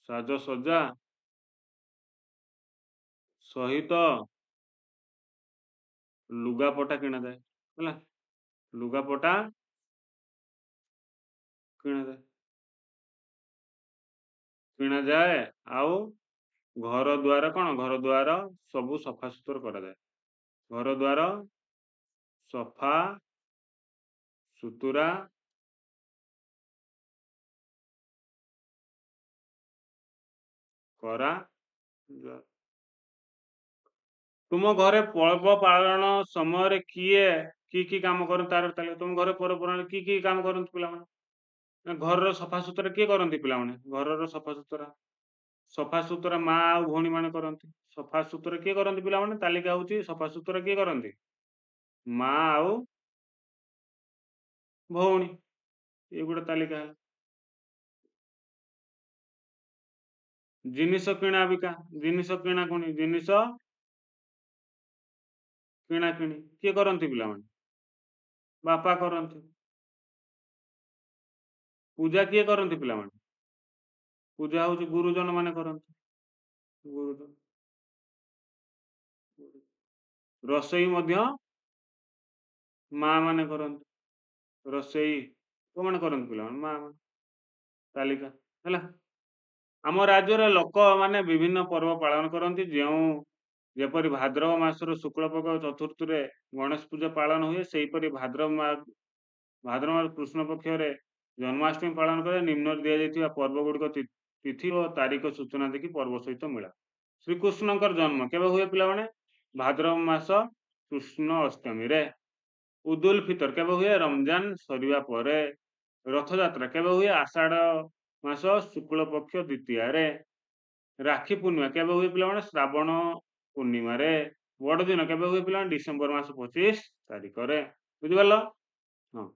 ସାଜସଜ୍ଜା ସହିତ ଲୁଗାପଟା କିଣାଯାଏ ହେଲା, ଲୁଗାପଟା କିଣାଯାଏ, କିଣାଯାଏ। ଆଉ ଘର ଦ୍ୱାର କଣ? ଘର ଦ୍ୱାର ସବୁ ସଫାସୁତୁରା କରାଯାଏ, ଘର ଦ୍ୱାର ସଫା ସୁତୁରା କରାଯାଏ। ତୁମ ଘରେ ପର୍ବ ପାଳନ ସମୟରେ କିଏ କି କି କାମ କରନ୍ତି ତାର ତାଲିକା। ତୁମ ଘରେ ପର୍ବ ପାଳନ କି କି କାମ କରନ୍ତି ପିଲାମାନେ? ନା ଘରର ସଫାସୁତୁରା କିଏ କରନ୍ତି ପିଲାମାନେ? ଘରର ସଫାସୁତୁରା ସଫାସୁତୁରା ମା ଆଉ ଭଉଣୀ ମାନେ କରନ୍ତି। ସଫାସୁତୁରା କିଏ କରନ୍ତି ପିଲାମାନେ? ତାଲିକା ହଉଛି ସଫାସୁତୁରା କିଏ କରନ୍ତି? ମା ଆଉ ଭଉଣୀ। ଏ ଗୋଟେ ତାଲିକା ହେଲା। ଜିନିଷ କିଣା ବିକା, ଜିନିଷ କିଣାକୁଣି, ଜିନିଷ କିଣାକିଣି କିଏ କରନ୍ତି ପିଲାମାନେ? ବାପା କରନ୍ତି। ପୂଜା କିଏ କରନ୍ତି ପିଲାମାନେ? ପୂଜା ହଉଛି ଗୁରୁଜନ ମାନେ କରନ୍ତି। ଗୁରୁଜନ। ରୋଷେଇ ମଧ୍ୟ ମା ମାନେ କରନ୍ତି। ରୋଷେଇ କୋଉମାନେ କରନ୍ତି ପିଲାମାନେ? ମା ମାନେ। ତାଲିକା ହେଲା। ଆମ ରାଜ୍ୟରେ ଲୋକମାନେ ବିଭିନ୍ନ ପର୍ବ ପାଳନ କରନ୍ତି। ଯେପରି ଭାଦ୍ରବ ମାସର ଶୁକ୍ଳପକ୍ଷ ଚତୁର୍ଥୀରେ ଗଣେଶ ପୂଜା ପାଳନ ହୁଏ, ସେହିପରି ଭାଦ୍ରବ ମାସ କୃଷ୍ଣ ପକ୍ଷରେ ଜନ୍ମାଷ୍ଟମୀ ପାଳନ କରାଯାଏ। ନିମ୍ନରେ ଦିଆଯାଇଥିବା ପର୍ବ ଗୁଡ଼ିକ ତିଥି ଓ ତାରିଖ ସୂଚନା ଦେଖି ପର୍ବ ସହିତ ମିଳାଅ। ଶ୍ରୀକୃଷ୍ଣଙ୍କର ଜନ୍ମ କେବେ ହୁଏ ପିଲାମାନେ? ଭାଦ୍ରବ ମାସ କୃଷ୍ଣ ଅଷ୍ଟମୀରେ। ଉଦୁଲ ଫିତର କେବେ ହୁଏ? ରମଜାନ ସରିବା ପରେ। ରଥଯାତ୍ରା କେବେ ହୁଏ? ଆଷାଢ ମାସ ଶୁକ୍ଳ ପକ୍ଷ ଦ୍ୱିତୀୟାରେ। ରାକ୍ଷୀ ପୂର୍ଣ୍ଣିମା କେବେ ହୁଏ ପିଲାମାନେ? ଶ୍ରାବଣ ପୂର୍ଣ୍ଣିମାରେ। ବଡ଼ଦିନ କେବେ ହୁଏ ପିଲାମାନେ? ଡିସେମ୍ବର ମାସ 25 ତାରିଖରେ। ବୁଝିପାରିଲ? ହଁ।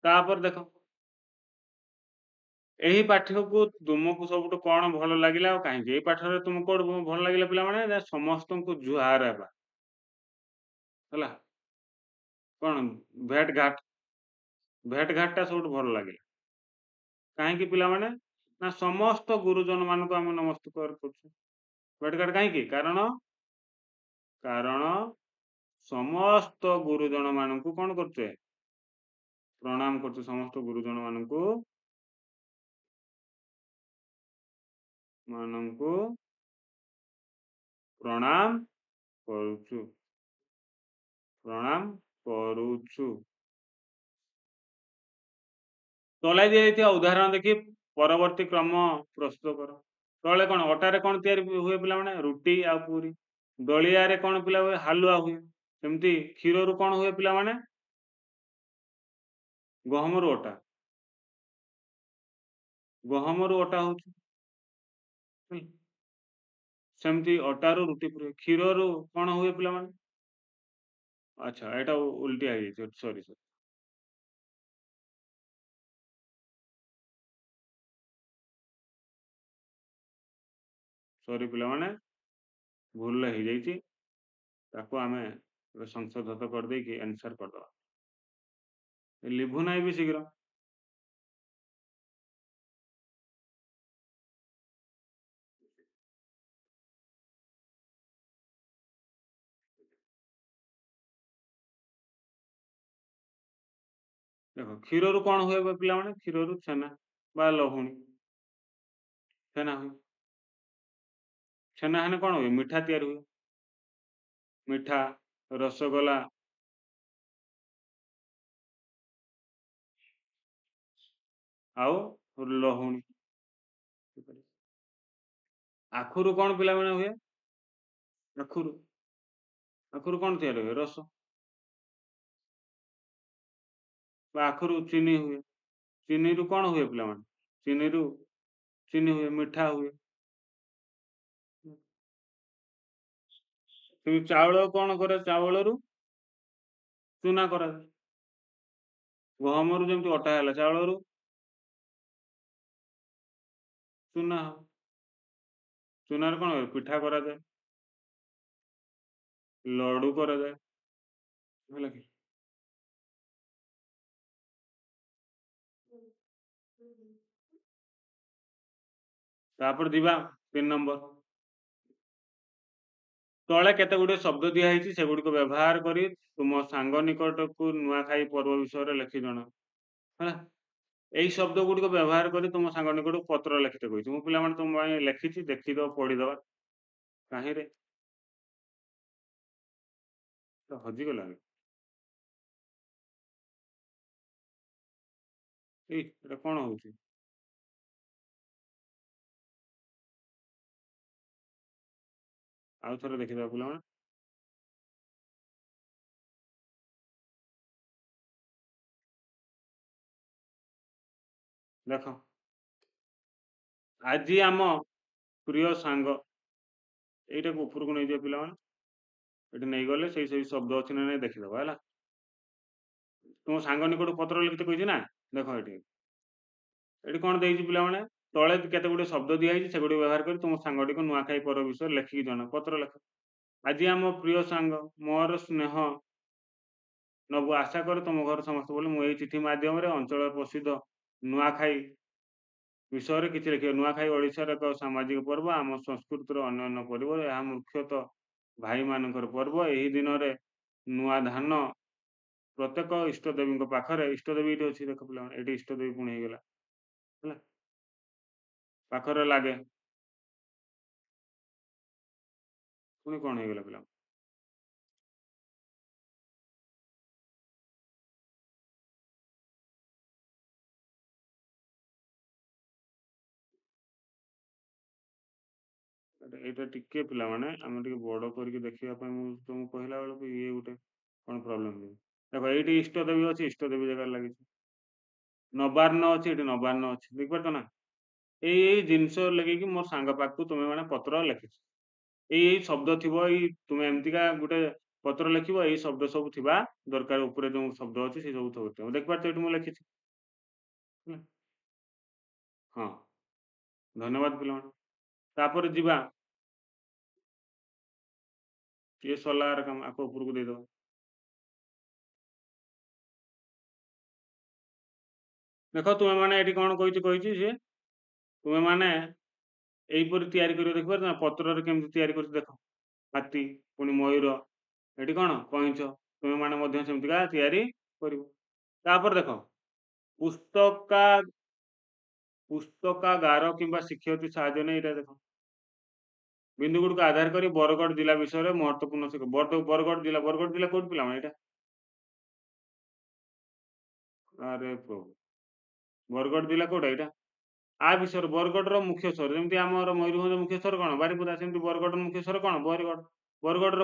ତାପରେ ଦେଖ, ଏହି ପାଠ୍ୟକୁ ତୁମକୁ ସବୁଠୁ କଣ ଭଲ ଲାଗିଲା ଆଉ କାହିଁକି? ଏଇ ପାଠରେ ତୁମକୁ କଣ ଭଲ ଲାଗିଲା ପିଲାମାନେ? ନା ସମସ୍ତଙ୍କୁ ଜୁହାର ହେବା ହେଲା। କଣ ଭେଟ ଘାଟ, ଭେଟ ଘାଟଟା ସବୁଠୁ ଭଲ ଲାଗିଲା। କାହିଁକି ପିଲାମାନେ? ନା ସମସ୍ତ ଗୁରୁଜନ ମାନଙ୍କୁ ଆମେ ନମସ୍କାର କରୁଛୁ। ଭେଟ ଘାଟ କାହିଁକି? କାରଣ ସମସ୍ତ ଗୁରୁଜନ ମାନଙ୍କୁ କଣ କରୁଛେ? ପ୍ରଣାମ କରୁଛେ। ସମସ୍ତ ଗୁରୁଜନ ମାନଙ୍କୁ ପ୍ରଣାମ କରୁଛୁ, ପ୍ରଣାମ କରୁଛୁ। ତଳେ ଦିଆଯାଇଥିବା ଉଦାହରଣ ଦେଖି ପରବର୍ତ୍ତୀ କ୍ରମ ପ୍ରସ୍ତୁତ କର। ତଳେ କଣ ଅଟାରେ କଣ ତିଆରି ହୁଏ ପିଲାମାନେ? ରୁଟି ଆଉ ପୁରୀ। ଦଳିଆରେ କଣ ପିଲା ହୁଏ? ହାଲୁଆ ହୁଏ। ସେମିତି କ୍ଷୀରରୁ କଣ ହୁଏ ପିଲାମାନେ? ଗହମରୁ ଅଟା। ଗହମରୁ ଅଟା ହଉଛି। ସେମିତି ଅଟାରୁ ରୁଟି ପୁରୀ। କ୍ଷୀରରୁ କଣ ହୁଏ ପିଲାମାନେ? ଆଚ୍ଛା, ଏଇଟା ଉଲ୍ଟିଆ ହେଇଯାଇଛି, ସରି ସରି। ସରି ପିଲାମାନେ, ଭୁଲ ହେଇଯାଇଛି। ତାକୁ ଆମେ ସଂଶୋଧନ କରିଦେଇକି ଆନ୍ସର କରିଦବା। ଲିଭୁ ନାହିଁ ବି ଶୀଘ୍ର। ଦେଖ, କ୍ଷୀରରୁ କଣ ହୁଏ ପିଲାମାନେ? କ୍ଷୀରରୁ ଛେନା ବା ଲହୁଣୀ, ଛେନା ହୁଏ। ଛେନା ହେଲେ କଣ ହୁଏ? ମିଠା ତିଆରି ହୁଏ। ମିଠା, ରସଗୋଲା, ଆଉ ଲହୁଣୀ। ଆଖୁରୁ କଣ ପିଲାମାନେ ହୁଏ? ଆଖୁରୁ, ଆଖୁରୁ କଣ ତିଆରି ହୁଏ? ରସ ବା ଆଖୁରୁ ଚିନି ହୁଏ। ଚିନିରୁ କଣ ହୁଏ ପିଲାମାନେ? ଚିନିରୁ ଚିନି ହୁଏ, ମିଠା ହୁଏ। କିନ୍ତୁ ଚାଉଳ କଣ କରେ? ଚାଉଳରୁ ଚୁନା କରାଯାଏ। ଗହମରୁ ଯେମିତି ଅଟା ହେଲା, ଚାଉଳରୁ ଚୁନା ହବ। ଚୁନାରେ କଣ ହୁଏ? ପିଠା କରାଯାଏ, ଲଡୁ କରାଯାଏ। ହେଲା କି? ତାପରେ ଯିବା 3 ନମ୍ବର। ତଳେ କେତେ ଗୁଡ଼ିଏ ଶବ୍ଦ ଦିଆହେଇଛି, ସେଗୁଡ଼ିକ ବ୍ୟବହାର କରି ତୁମ ସାଙ୍ଗ ନିକଟକୁ ନୂଆଖାଇ ପର୍ବ ବିଷୟରେ ଲେଖି ଜଣାଅ। ହେଲା, ଏଇ ଶବ୍ଦ ଗୁଡ଼ିକ ବ୍ୟବହାର କରି ତୁମ ସାଙ୍ଗ ନିକଟକୁ ପତ୍ର ଲେଖିତେ କହିଛି। ମୁଁ ପିଲାମାନେ ତୁମ ପାଇଁ ଲେଖିଛି, ଦେଖିଦବ, ପଢିଦବା। କାହିଁରେ ହଜିଗଲା? ଏଇ ଏଟା କଣ ହଉଛି? ଆଉ ଥରେ ଦେଖିଦବା ପିଲାମାନେ। ଦେଖ, ଆଜି ଆମ ପ୍ରିୟ ସାଙ୍ଗ, ଏଇଟାକୁ ଉପରକୁ ନେଇଯିବ ପିଲାମାନେ, ଏଠି ନେଇଗଲେ ସେଇ ସେଇ ଶବ୍ଦ ଅଛି ନା ନାଇଁ ଦେଖିଦବା ହେଲା। ତୁମ ସାଙ୍ଗ ନିକଟକୁ ପତ୍ର ଲିଖିତ କହିଛି ନା, ଦେଖ ଏଠି ଏଠି କଣ ଦେଇଛି ପିଲାମାନେ, ତଳେ କେତେ ଗୁଡ଼ିଏ ଶବ୍ଦ ଦିଆହେଇଛି, ସେଗୁଡ଼ିକ ବ୍ୟବହାର କରି ତୁମ ସାଙ୍ଗଟିକୁ ନୂଆଖାଇ ପର୍ବ ବିଷୟରେ ଲେଖିକି ଜଣା, ପତ୍ର ଲେଖ। ଆଜି ଆମ ପ୍ରିୟ ସାଙ୍ଗ, ମୋର ସ୍ନେହ ନବୁ, ଆଶା କରେ ତୁମ ଘର ସମସ୍ତେ ବୋଲି ମୁଁ ଏଇ ଚିଠି ମାଧ୍ୟମରେ ଅଞ୍ଚଳର ପ୍ରସିଦ୍ଧ ନୂଆଖାଇ ବିଷୟରେ କିଛି ଲେଖିବ। ନୂଆଖାଇ ଓଡ଼ିଶାର ଏକ ସାମାଜିକ ପର୍ବ, ଆମ ସଂସ୍କୃତିର ଅନ୍ୟାନ୍ୟ ପର୍ବ। ଏହା ମୁଖ୍ୟତଃ ଭାଇମାନଙ୍କର ପର୍ବ। ଏହି ଦିନରେ ନୂଆ ଧାନ ପ୍ରତ୍ୟେକ ଇଷ୍ଟଦେବୀଙ୍କ ପାଖରେ, ଇଷ୍ଟଦେବୀ ଏଇଠି ଅଛି ଦେଖ ପିଲାମାନେ, ଏଇଠି ଇଷ୍ଟଦେବୀ ପୁଣି ହେଇଗଲା ହେଲା, ପାଖରେ ଲାଗେ। ପୁଣି କଣ ହେଇଗଲା ପିଲା? ଏଇଟା ଟିକେ ପିଲାମାନେ ଆମେ ଟିକେ ବଡ କରିକି ଦେଖିବା ପାଇଁ ମୁଁ ତୁମକୁ କହିଲା ବେଳକୁ ଇଏ ଗୋଟେ କଣ ପ୍ରୋବ୍ଲେମ ହେଇଛି। ଦେଖ ଏଇଠି ଇଷ୍ଟଦେବୀ ଅଛି, ଇଷ୍ଟଦେବୀ ଜାଗାରେ ଲାଗିଛି। ନବାନ୍ନ ଅଛି, ଏଠି ନବାନ୍ନ ଅଛି, ଦେଖିପାରୁଛ ନା? ଏଇ ଏଇ ଜିନିଷ ଲଗେଇକି ମୋ ସାଙ୍ଗ ପାଖକୁ ତୁମେ ମାନେ ପତ୍ର ଲେଖିଛ। ଏଇ ଏଇ ଶବ୍ଦ ଥିବ, ଏଇ ତୁମେ ଏମିତିକା ଗୋଟେ ପତ୍ର ଲେଖିବ, ଏଇ ଶବ୍ଦ ସବୁ ଥିବା ଦରକାର। ଉପରେ ଯୋଉ ଶବ୍ଦ ଅଛି ସେ ସବୁ ଥିବ, ଦେଖିପାରୁଛ? ଏଠି ମୁଁ ଲେଖିଛି। ହଁ, ଧନ୍ୟବାଦ ପିଲାମାନେ। ତାପରେ ଯିବା, ଇଏ ସରିଲା ଆର କାମ, ଆକୁ ଉପରକୁ ଦେଇଦବା। ଦେଖ ତୁମେ ମାନେ ଏଠି କଣ କହିଛି, କହିଛି ସିଏ ତୁମେ ମାନେ ଏଇପରି ତିଆରି କରିବ। ଦେଖିପାରୁଛ ନା ପତ୍ରରେ କେମିତି ତିଆରି କରୁଛି? ଦେଖ, ହାତୀ, ପୁଣି ମୟୂର, ଏଠି କଣ କଇଁଛ, ତୁମେ ମାନେ ମଧ୍ୟ ସେମିତିକା ତିଆରି କରିବ। ତାପରେ ଦେଖ, ପୁସ୍ତକାଗାର କିମ୍ବା ଶିକ୍ଷୟିତ୍ରୀ ସାହାଯ୍ୟ ନେଇ ଏଇଟା ଦେଖ, ବିନ୍ଦୁ ଗୁଡ଼ିକୁ ଆଧାର କରି ବରଗଡ଼ ଜିଲ୍ଲା ବିଷୟରେ ମହତ୍ୱପୂର୍ଣ୍ଣ ଶିଖ। ବରଗଡ଼ ଜିଲ୍ଲା, ବରଗଡ଼ ଜିଲ୍ଲା କୋଉଠି ପିଲାମାନେ ଏଇଟା? ଆରେ ପ୍ରଭୁ, ବରଗଡ଼ ଜିଲ୍ଲା କୋଉଟା ଏଇଟା? ଆ ବିଷୟରେ ବରଗଡ଼ର ମୁଖ୍ୟ ସହର, ଯେମିତି ଆମର ମୟୂରଭଞ୍ଜ ମୁଖ୍ୟ ସହର କଣ ବାରିପଦା, ସେମିତି ବରଗଡ଼ର ମୁଖ୍ୟ ସହର କଣ ବରଗଡ଼। ବରଗଡ଼ର